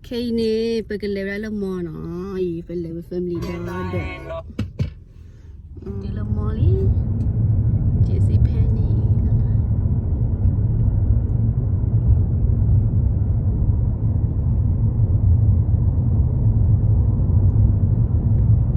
ခဲအံၤန့ၣ် ပကလဲၤဝဲဒၣ်လၢ mall နီၤ, အံၤ ပလဲၤဝဲ family ဒီးဒီး တုၤလၢ mall လံ, က့ၤစံးဖဲန့ၣ် ဟဲတုၤလၢ mall လံ, ဟဲတုၤလံ ဟဲတုၤ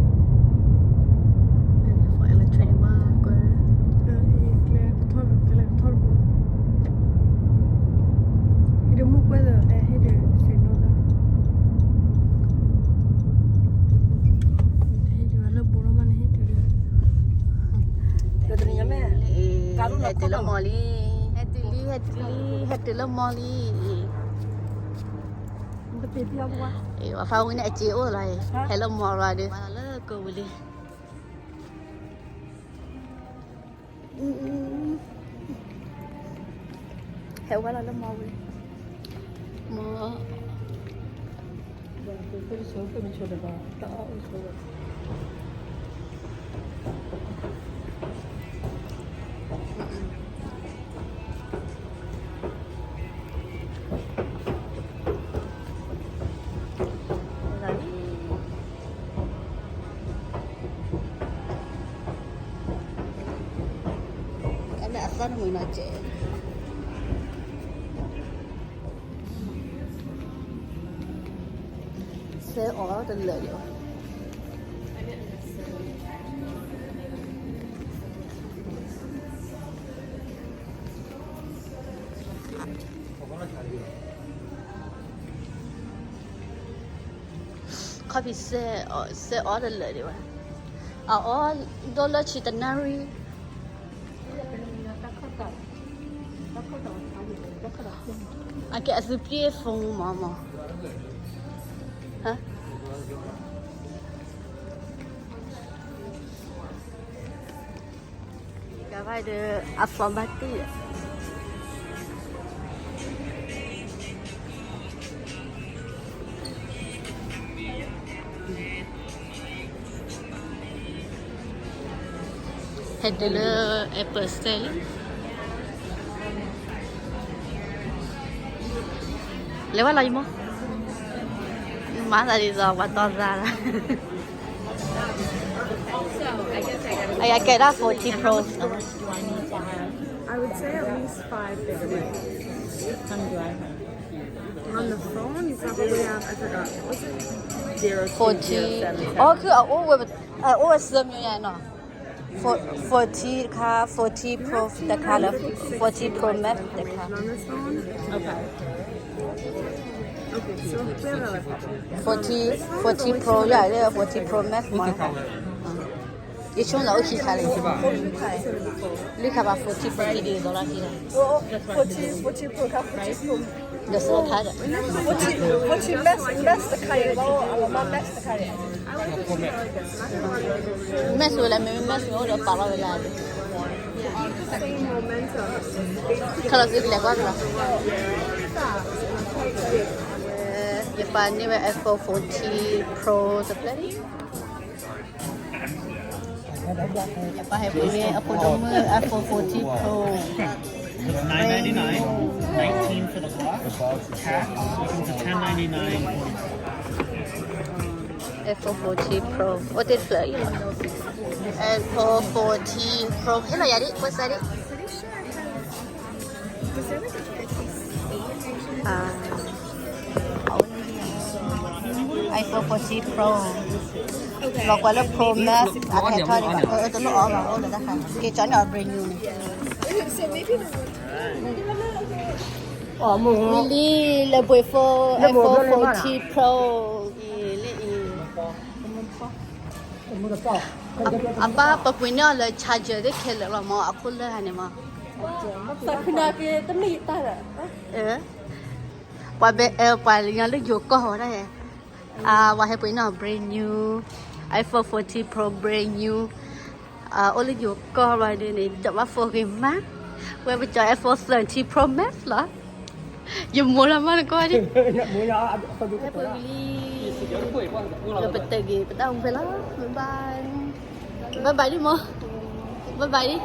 လံ ဟဲတုၤလၢ mall လံ, အံၤ ပှၤဖးဝံၤန့ၣ် အစ့အိၣ်လီၤ, ဟဲလၢ mall လီၤဒီး လၢကိးဝံၤလံ. ဟဲဝဲလီၤလၢ mall ဝံၤ, mall အသီတမုာ်နီၤကဲး, စဲအီၣ်တလၢာ်ဒံးဘၣ်. ခီဖံးစဲအီၣ်တလၢာ်ဒံးဘၣ်, အအီၣ်ဒိၣ်လၢဆံတနၣ်ရံၣ်, အကဲအသုပျ့ၤ phone မးမး, ဟါ ကဘၣ်ဒီး အသီဘၣ်တ့ၢ်, ဟဲတုၤလၢ Apple Store လံ, လဲၤဝဲလီၤယမိၢ်, မၤသးဒ်သိးပှၤတီသးလီၤ. I get that forty Pro. I would say at least five gigabytes. On the phone, you probably have, I forgot, what was it? Zero two zero seven seven. အိၣ်ခုအအိၣ်ဝဲ, အအိၣ်ဝဲသၢမျိုးညါနီၤ, forty တခါ, forty Pro တခါလၢ forty Pro Max တခါ. Okay. Okay, so we have a forty, forty Pro ယၤလၢ forty Pro Max မးတခါ. ယဆိကမိၣ်အိၣ်ခံခါလံ, လွံၢ်ခါဘၣ်, forty, forty ဒ်သိးလီၤခံ, forty, forty Pro ခါ, forty Pro ဒီးသၢခါဒီး forty, forty Max, Max တခါအံၤ, Max တခါအံၤ, Max ဝဲလၢ မ့မ့ၢ် Max မ့ၢ်အိၣ်ဒီးပာ်လီၤဝဲလၢ ခါလီၤသုကလဲၤကွၢ်ကလီၤ. ယပာ်န့ၢ်ဝဲ iPhone forty Pro တဖျၢၣ်လံ. ယပာ်ဟဲပှ့ၤန့ၢ်အဖိဒိၣ်မုၣ် iPhone forty Pro. Nine ninety-nine, nineteen for the box, tax, equals to ten ninety-nine forty-four. iPhone forty Pro အိၣ်တ့ၢ်တဖျၢၣ်အံၤလီၤ. iPhone forty Pro ဟ့ၣ်လီၤယၤဒံး, ကွၢ်စၢ်ဒံး. iPhone forty Pro, လီၤကွၢ်လၢ Pro Max အကဟဲထီၣ်ဒံးဘၣ်, အတလိၣ်အီၣ်ဘၣ်, အိၣ်လၢတၢ်ခါ, က့ၤကၠီန့ၢ်အီၤ brand new န့ၣ်. ဝံၤလံ လၢပှ့ၤ phone, iPhone forty Pro အံၤလၢအံၤ. အဘၣ်ပပှ့ၤန့ၢ်အီၤလၢ charger သ့ၣ်ခဲလၢာ်လီၤမး, အခိၣ်လၢာ်ဟါန့ၣ်မး. ပှၤဘဲ, ပှၤလၢညါလၢယိၤကီၢ်ဝဲဒၣ်, ပှၤဟဲပှ့ၤန့ၢ်အီၤ brand new, iPhone forty Pro brand new, အိၣ်လၢယိၤကီၢ်ဘျီဒ်န့ၣ် ကၠီဘၣ် phone ဂ့ၤမး, ဝဲပကၠီ iPhone thirteen Pro Max လီၤ. ယမိၢ်လၢမးနကွၢ်ဒံး, ဟဲပှ့ၤလံ, လၢပတဲဂ့ၤ ပတၢ်အိၣ်ဖဲလီၤ, bye bye, bye bye ဒံးမိၢ်, bye bye ဒံး.